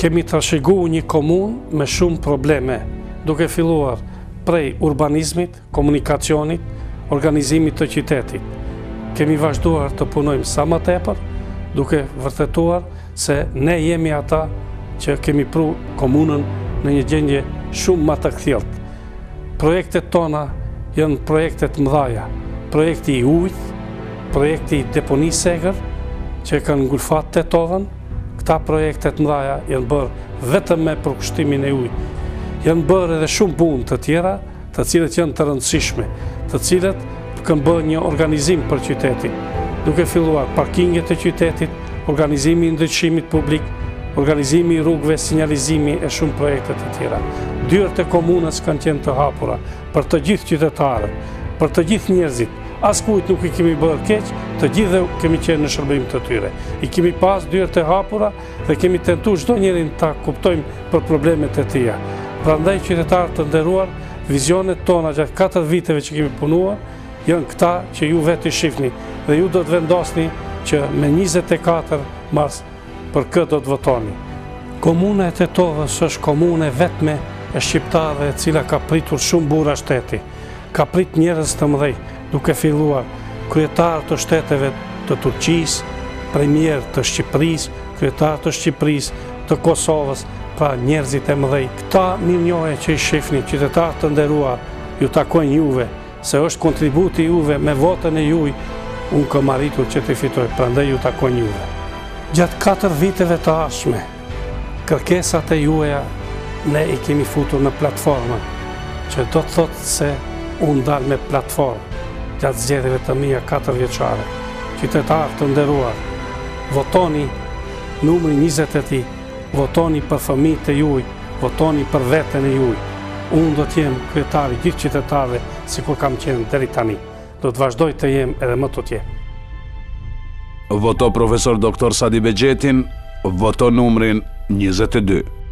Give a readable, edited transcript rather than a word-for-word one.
Kemi trashëgu një komunë me shumë probleme, duke filluar prej urbanizmit, komunikacionit, organizimit të qytetit. Kemi vazhduar të punojmë sa më tepër, duke vërtetuar se ne jemi ata që kemi pru komunën në një gjendje shumë më të kthjelltë. Projektet tona janë projekte të mëdhaja. Projekti i ujit, projekti i deponisë së egër, që e kanë ngulfat Tetovën, këta projekte të mëdhaja janë bërë vetëm me përkushtimin e juj. Janë bërë edhe shumë punë të tjera, të cilët janë të rëndësishme, të cilët kanë bërë një organizim për qytetin, duke filluar parkinget e qytetit, organizimi i ndriçimit publik, organizimi i rrugëve, sinjalizimi e shumë projekte të tjera. Dyert e komunës kanë qenë të hapura për të gjithë qytetarët, për të gjithë njerëzit, askujt nuk i kemi bërë keq, të gjithëve kemi qenë në shërbim të tyre. I kemi pas dyert e hapura dhe kemi tentu çdo njerin ta kuptojmë për problemet e tija. Prandaj qytetarë të nderuar, vizionet tona gjatë 4 viteve që kemi punuar, janë këta që ju vetë i shifni dhe ju do të vendosni që me 24 mars për kë do të votoni. Komuna e Tetovës është komuna e vetme e shqiptarëve e cila ka pritur shumë burra shteti. Ka prit njerëz të mëdhej, duke filluar kryetarë të shteteve të Turqisë, premier të Shqipërisë, kryetarë të Shqipërisë, të Kosovës, pra njerëzit e mëdhej. Këta mirënjohje që i shifni, qytetarë të nderuar, ju takojnë juve, se është kontributi juve me votën e juj, unë kam arritur që t'i fitoj, prandaj ju takojnë juve. Gjatë 4 viteve të ardhshme, kërkesat e juaja ne i kemi futur në platformën, që do të thotë se unë dal me platformë gjatë zgjedhjeve të mia 4 vjeçare. Qytetarë të nderuar, votoni numrin 22, votoni për fëmijët e juaj, votoni për veten e juaj. Unë do të jem kryetari i gjithë qytetarëve sikur kam qenë deri tani. Do të vazhdoj të jem edhe më tutje. Voto Profesor Doktor Sadi Bexhetin, voto numrin 22.